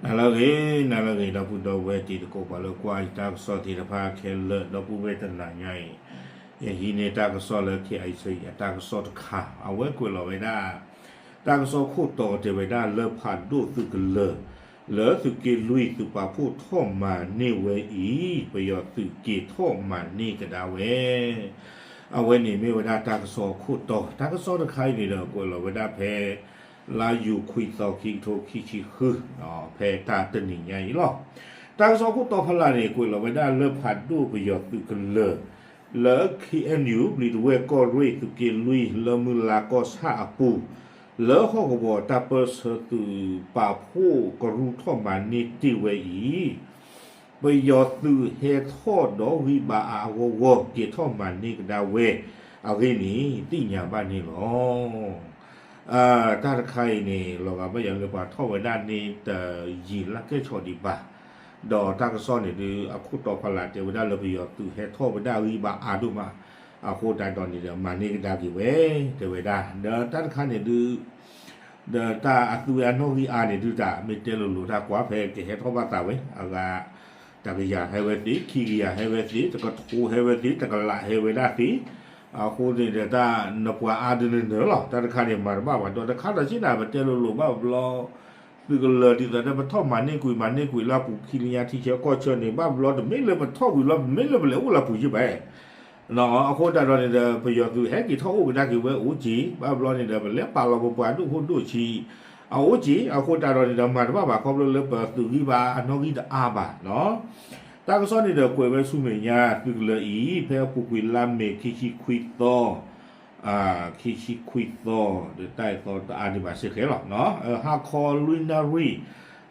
ဟါလၢအဂ့ၤ နၤလၢအဂ့ၤ ဒီပုၢ်ဒီဝဲၢ်တံၤသကိး ပှၤလၢကွၢ်ယတၢ်ကစီၣ်သ့ၣ်တဖၣ်ခဲလၢာ် ဒီပုၢ်ဝဲၢ်တနၤညါအံၤ, ယဟံးန့ၢ်တၢ်ကစီၣ်လၢ ခ့ၣ်အံၣ်စံၣ် အတၢ်ကစီၣ်တခါ အဝဲကွဲးလီၤဝဲဒၣ် တၢ်ကစီၣ်ခိၣ်တီတဲဝဲဒၣ်လၢဖးဒိၣ်သုးကလၢၤ လၢသုးက့လွံၢ်သုးပာ်ဖှိၣ်ထီၣ်မၤန့ၢ်ဝဲအံၤ ပယီၤသုးက့ၤထီၣ်မၤန့ၢ်ကဒါဝဲ အဝဲန့ၣ်မ့ၢ်ဝဲဒၣ်တၢ်ကစီၣ်အခိၣ်တီ, တၢ်ကစီၣ်တခါအံၤန့ၣ်ဒီး ကွဲးလီၤဝဲဒၣ်ဖဲ လါယူၤခွံသီ ခံကထိခံဆံဃု ဖဲတၢ်တနံၤညါအံၤလီၤ. တၢ်ကစီၣ်ခိၣ်တီဖးလၢ်န့ၣ် ကွဲးလီၤဝဲဒၣ်လၢဖးဒိၣ်ပယီၤသုးကလၢၤ လၢ ခ့ၣ်အဲၣ်ယူၣ် ဘျံးတဝဲၢ် ကီၢ်ရ့ၣ် သုးက့လွံၢ် လၢမုၢ်လါကီၢ်ဆၣ်အပူၤ လၢဟီၣ်ကဝီၤတၢ်ပၢၢ်ဆၢသုးပာ်ဖှိၣ်ကရူၢ်ထီၣ်မၤန့ၢ်တ့ၢ်ဝဲအံၤ ပယီၤသုးဟဲထီၣ်ဒီးဂံၢ်ဘါအါအါဂီၢ်ဂီၢ် က့ၤထီၣ်မၤန့ၢ်ကဒါဝဲအဂ့ၢ်န့ၣ် သ့ၣ်ညါဘၣ်န့ၣ်လီၤ. တၢ်တခါအံၤန့ၣ် လီၤဂာ်ဘၣ်ယၤလၢပှၤထီၣ်ဝဲဒၣ်န့ၣ်တယံာ်လၢကဲၣ်ဆိးဒံးဘၣ်, ဒီးတၢ်ကစီၣ်န့ၣ်ဒုး အခိၣ်တီဖးလၢ်တဲဝဲဒၣ်လၢပယီၤသုးဟဲထီၣ်ဝဲဒၣ်ဂံၢ်ဘါအါဒိၣ်မး, အဃိသတးဒီးန့ၣ်ဒီး မၤန့ၢ်ကဒါက့ၤဝဲ တဲဝဲဒၣ် ဒီးတၢ်တခါန့ၣ်ဒုး ဒီးတၢ်အသုဝဲအနီၣ်ဂံၢ်အါန့ၣ်ဒုးတၢ် မ့ၢ်တဲလိၤလိၤတၢ်ကွၢ်ဖဲကဟဲထီၣ်ဘၣ်သးဝဲ အဂၤ တကယၤဟဲဝဲသ့ ခံကယၤဟဲဝဲသ့ တကထိဟဲဝဲသ့ တကလးဟဲဝဲဒၣ်သ့, အဃိန့ၣ်ဒီးတၢ်နပှၤအါဒုးနနၢၤလီၤ. တၢ်တခါန့ၣ် မၤတဘၣ်ဘၣ်ဒီး တခါဒီးစ့ၢ်နၤ ပတဲလိၤလိၤဘၣ်ဘျီ သုးကလၢၤဒ်သိးဒီးပထီၣ်မၤန့ၢ်ကွံာ် မၤန့ၢ်ကွံာ်လၢအပူၤခံလၢညါထံဆၢကီၢ်ဆၢန့ၣ် ဘၣ်ဘျီတမ့ၢ်လၢပထီၣ်ဝံၤလီၤ တမ့ၢ်လၢပလဲၤအိၣ်လၢအပူၤယံာ်ဘၣ် အဃိသတးဒီးန့ၣ်ဒီး ပယီၤသုးဟဲက့ၤထီၣ်အိၣ်ကဒါက့ၤဝဲအိၣ်က့ၤ ဘၣ်ဘျီန့ၣ်ဒီး ပလဲၤပာ်လီၤပပှၤဒိၣ်ဖိဒိၣ်ဆံး အအိၣ်က့ၤ အဃိသတးဒီးန့ၣ်ဒီး မၤတဘၣ်ဘၣ်ခီဖျိလၢပသုးဂံၢ်ဘါအနီၣ်ဂံၢ်တအါဘၣ်နီၤ. တၢ်ကစီၣ်န့ၣ်ဒီးကွဲးဝဲဆူမဲာ်ညါ သုးကလၢၤအံၤ ဖဲအပူၤကွံာ်လါမ့ၤ ခံဆံခွံသီ ခံဆံခွံသီ ဒီးတၢ်အသီတအါဒံးဘၣ်စ့ၢ်ကီးလီၤ. ဟါခီလွံၢ်နၣ်ရံၣ်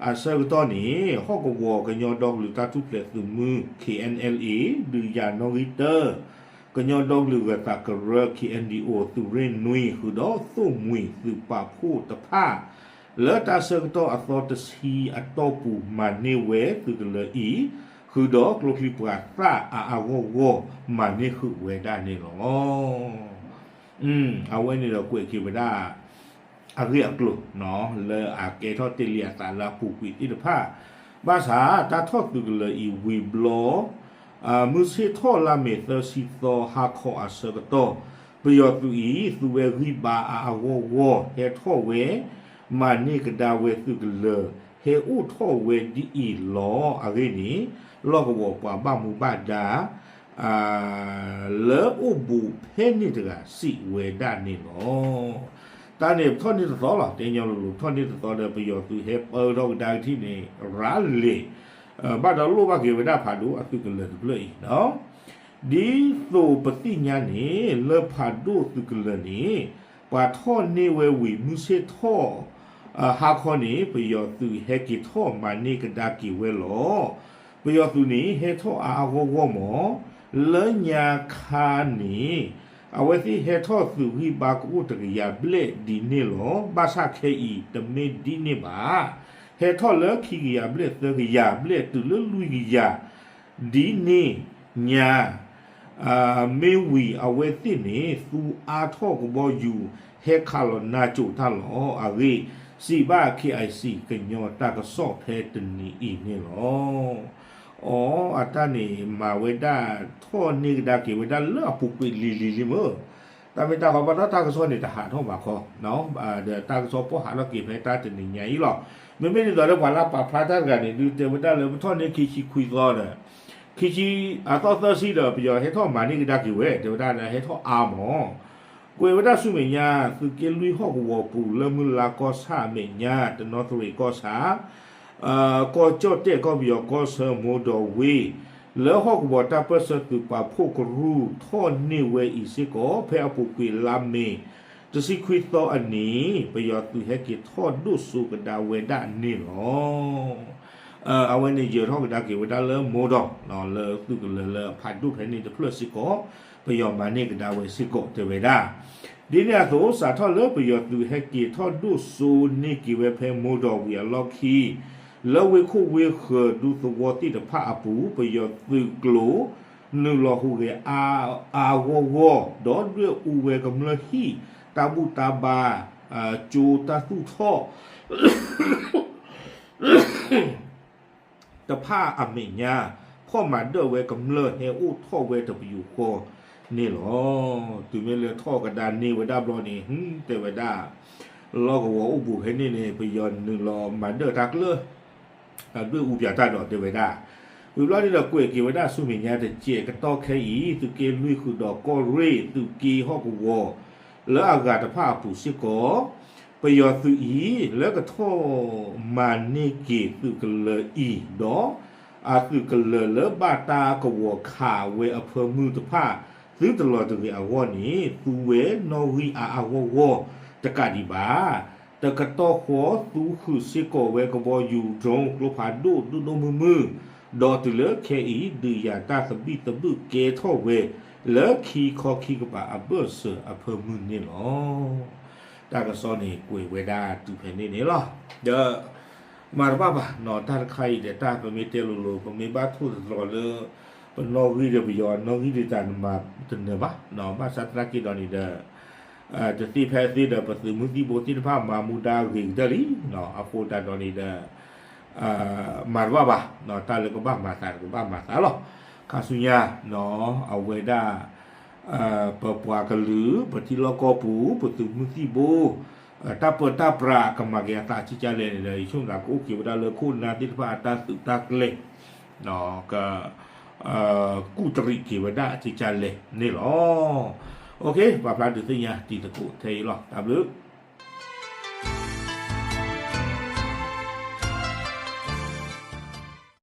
အဆၢကတီၢ်န့ၣ် ဟီၣ်ကဝီၤကညီဒီကလုာ်တၢ်ထူၣ်ဖျဲးသုးမုၢ် ခ့ၣ်အဲၣ်အဲၣ်အ့ ဒုးယၤနီၣ်ဂံၢ်တၢ ကညီဒီကလုာ်ဂၢၤသးကရၢ ခ့ၣ်အဲၣ်ဒံၣ်အိၣ် သုးရ့ၣ်နွံ ဃုာ်ဒီးသိၣ်မှံၤသုးပာ်ဖှိၣ်တဖၣ် လၢတၢ်ဆၢကတီၢ်အသီတဆံအတီၢ်ပူၤ မၤန့ၢ်ဝဲသုးကလၢၤအံၤ ဃုာ်ဒီးကျိချံမျိာ်သၣ်အါအါဂီၢ်ဂီၢ် မၤန့ၢ်ဃုာ်ဝဲဒၣ်န့ၣ်လီၤ. အဝဲန့ၣ်ဒီးကွဲးက့ၤဝဲဒၣ် အဂ့ၢ်အကျိၤ လၢအကဲထီၣ်တ့ၢ်လံအသးလၢအပူၤကွံာ်သ့ၣ်တဖၣ် ဘၣ်ဆၣ်တၢ်ထီၣ်သုးကလၢၤအံၤဝံၤဘျီ မုၢ်ဆ့ၣ်ထီၣ်လါမ့ၤသၢဆံသီဟါခီအဆၢကတီၢ် ပယီၤသုးအံၤ သူဝဲဂံၢ်ဘါအါအါဂီၢ်ဂီၢ် ဟဲထီၣ်ဝဲ မၤန့ၢ်ကဒါဝဲသုးကလၢၤ ဟဲအိၣ်ထီၣ်ဝဲဒ်အံၤလီၤ. အဂ့ၢ်န့ၣ် လီၢ်ကဝီၤပှၤဘၣ်မူဘၣ်ဒါ လၢအိၣ်ဘူးဖဲန့ၣ်တဂၤစံးဝဲဒၣ်န့ၣ်လီၤ. တၢ်န့ၣ်ပထီၣ်န့ၢ်တသီလီၤ. တဲညီလိၤလိၤ ပထီၣ်န့ၢ်တသီဒီး ပယီၤသုးဟဲပၢထီၣ်ကဒါကထံၣ်န့ၣ် ရၤလ့ၤ ဘၣ်ဒီးလိၣ်ဘၣ်က့ၤဝဲဒၣ်ဖးဒိၣ်အသုးကလၢၤတဖျၢၣ်အံၤ ဒ်သိးပသ့ၣ်ညါန့ၣ် လၢဖးဒိၣ်သုးကလၢၤန့ၣ် ပှၤထီၣ်န့ၢ်ဝဲဝံၤ မုၢ်ဆ့ၣ်ထီၣ် ဟါခီန့ၣ် ပယီၤသုးဟဲက့ၤထီၣ်မၤန့ၢ်ကဒါက့ၤဝဲလီၤ. ပယီၤသုးန့ၣ် ဟဲထီၣ်အါအါဂီၢ်ဂီၢ်မး လၢညါခါန့ၣ် အဝဲသ့ၣ်ဟဲထီၣ်သုးဂံၢ်ဘါကအိၣ်တကယၤဘျဲၣ်ဒ်န့ၣ်လီၤ. ဘၣ်ဆၣ်ခဲအံၤတမ့ၢ်ဒ်န့ၣ်ဘၣ်. ဟဲထီၣ်လၢခံကယၤဘျဲၣ် သၢကယၤဘျဲၣ် တုၤလၢလွံၢ်ကယၤ ဒ်န့ၣ်ညါ မ့ၢ်ဝံၤအဝဲသ့ၣ်န့ၣ် သူအါထီၣ်ကဘီယူၤ ဟဲခးလီၤနါစိၤတၢ်လီၤအဂ့ၢ် စံးဘၣ် ခ့ၣ်အံၣ်စံၣ် ကညီတၢ်ကစီၣ်ဖဲတနံၤအံၤန့ၣ်လီၤ. အီ အတၢ်န့ၣ် မၤဝဲဒၣ် ထီၣ်န့ၢ်ကဒါက့ၤဝဲဒၣ်လၢအပူၤကွံာ်လံၤလံၤလံမ့ၢ် တၢ်မ့ၢ်တၢ်ဃီဘၣ်ဒီးတၢ်ကစီၣ်န့ၣ် တဟးထီၣ်ဘၣ်ခီ ဒီးတၢ်ကစီၣ်ပိၢ်ဟးထီၣ်က့ၤဖဲတၢ်တနံၤညါအံၤလီၤ. မ့မ့ၢ်ဒ်သိးဒီးပှၤလၢပာ်ဖျါတၢ်တဂၤန့ၣ် ဒုးတဲဝဲဒၣ်လၢပထီၣ်န့ၢ်ခံဆံခွံသီဒီး ခံဆံ အသီသၢဆံဒီး ပယီၤဟဲထီၣ်မၤန့ၢ်ကဒါက့ၤဝဲ တဲဝဲဒၣ်လၢဟဲထီၣ်အါမး ကွဲးဝဲဒၣ်ဆူမဲာ်ညါ သုးက့လွံၢ်ဟီၣ်ကဝီၤပူၤ လၢမုၢ်လါကီၢ်ဆၣ်အမဲာ်ညါ တနီသရံၣ်ကီၢ်ဆၣ် ကီၢ်ကၠီၣ်တဲၣ် ကီၢ်ပယီၤကီၢ်ဆၢ မိၢ်ဒီးဝ့ၢ် လၢဟီၣ်ကဝီၤတၢ်ပၢၢ်ဆၢသုးပာ်ဖှိၣ်ကရူၢ်ထီၣ်န့ၢ်ဝဲအံၤစ့ၢ်ကီး ဖဲအပူၤကွံာ်လါမ့ၤ တဆံခွံသီအနံၤ ပယီၤသုးဟဲက့ၤထီၣ်ဒိၣ်စိကဒါဝဲဒၣ်န့ၣ်လီၤ. အဝဲန့ၣ်ယၢၤထီၣ်ကဒါက့ၤဝဲဒၣ်လၢမိၢ်ဒီး လၢသုးကလၢၤလၢဖးဒိၣ်ဖဲန့ၣ်တဖျၢၣ်စ့ၢ်ကီး ပယီၤမၤန့ၢ်ကဒါဝဲစ့ၢ်ကီးတဲဝဲဒၣ် ဒ်န့ၣ်အသိး စးထီၣ်လၢပယီၤသုးဟဲက့ၤထီၣ်ဒိၣ်စိန့ၢ်က့ၤဝဲဖဲမိၢ်ဒီးဝ့ၢ်အလီၢ်ခံ လၢဝ့ၢ်ခိၣ်ဝ့ၢ်ဃၢၤဒူသဝီသ့ၣ်တဖၣ်အပူၤ ပယီၤသုးကျိၤ နုာ်လီၤဟူးဂဲၤအါအါဂီၢ်ဂီၢ် ဒီးဒွဲၣ်အူဝဲကမျၢၢ်ဟံၣ် တၢ်ဘူၣ်တၢ်ဘါ ကၠိတၢ်သူၣ်ထီၣ် တဖၣ်အမဲာ်ညါ ဖီၣ်မၤဒၢၣ်ဝဲကမျၢၢ်ဟဲအိၣ်ထီၣ်ဝဲတပယူာ်ဃီန့ၣ်လီၤ. တုၤမ့ၢ်လၢထီၣ်ကဒါန့ၢ်ဝဲဒၣ်ဘျီန့ၣ် တဲဝဲဒၣ် လီၢ်ကဝီၤအိၣ်ဘူးဖဲန့ၣ်န့ၣ် ပယီၤနုာ်လီၤမၤဒၢၣ်တၢ်ကျၢၢ် အဒွဲၣ်အူပၠးတၢ်ဒီးတဲဝဲဒၣ်, ဝံၤဘျီန့ၣ်ဒီးကွဲးက့ၤဝဲဒၣ်ဆူမဲာ်ညါတစဲးကတီၢ်ခဲအံၤ သုးက့လွံၢ်ဃုာ်ဒီးကီၢ်ရ့ၣ် သုးက့ဟီၣ်ကဝီၤ လၢအဂၤတဖၣ်အပူၤစ့ၢ်ကီး ပယီၤသုးအံၤ လၢကထီၣ်မၤန့ၢ်က့ၤသုးကလၢၤအံၤ ဒီးအသုးကလၢၤလၢဘၣ်တၢ်ကဝီၤခးဝဲအဖၢမုၢ်တဖၣ် သုတလီၤတဂ့ၤအဂီၢ်န့ၣ် သူဝဲနီၣ်ဂံၢ်အါအါဂီၢ်ဂီၢ်တကးဒံးဘၣ် တကတီၢ်ဃီသူဃုာ်စ့ၢ်ကီးဝဲကဘီယူၤ drone ကျိဖးဒိၣ်ဒိၣ်ဒိၣ်မုၢ်မုၢ်, ဒီးတုၤလၢခဲအံၤ ဒုးယၤတၢ်သဘံၣ်သဘုၣ်ကဲထီၣ်ဝဲ လၢခံခီခံကပၤအဘၢၣ်စၢၤအဖၢမုၢ်န့ၣ်လီၤ. တၢ်ကစီၣ်န့ၣ်ကွဲးဝဲဒၣ်တုၤဖဲန့ၣ်န့ၣ်လီၤ. ဒီး မၤတဘၣ်ဘၣ်နီၤ တၢ်တခါအံၤဒီး တၢ်ပမ့ၢ်တဲလိၤလိၤ ပမ့ၢ်ဘၣ်ထိၣ်သတြီၤလၢ ပနီၣ်ဂံၢ်ဒီးပယီၤနီၣ်ဂံၢ်ဒီးတၢ်နမၤတနၢၤဘၣ်နီၤ ဘၣ်ဆၣ်သနာ်က့ဒီးန့ၣ်ဒီး တသ့ဖဲသ့ဒီး ပသုးမုၢ်သံၣ်ဘိသ့ၣ်တဖၣ်မၤမူဒါဂ့ၤကတၢၢ်လံနီၤ အဃိသတးဒီးန့ၣ်ဒီး မၤတဘၣ်ဘၣ်နီၤ တၢ်လၢကဘၣ်မၤသးတကဘၣ်မၤသးလီၤ. ခါဆူညါနီၤ အဝဲဒၣ် ပပှၤကလုာ် ပထံလီၢ်ကီၢ်ပူၤ ပသုးမုၢ်သံၣ်ဘိ တၢ်ပၢတၢ်ပြးကမၤက့ၤအသးကကလဲၣ်န့ၣ်ဒီး ယဆိကမိၣ်သးကအိၣ်က့ၤဝဲဒၣ်လၢခိၣ်နၢ်သ့ၣ်တဖၣ်အတၢ်သုးတၢ်ကျဲၤ က ကူၣ်တရံးက့ၤဝဲဒၣ်ကကလဲၣ်န့ၣ်လီၤ. ပာ်ဖျါဒုးသ့ၣ်ညါတံၤသကိးထဲအံၤလီၤ. တၢ်ဘျုး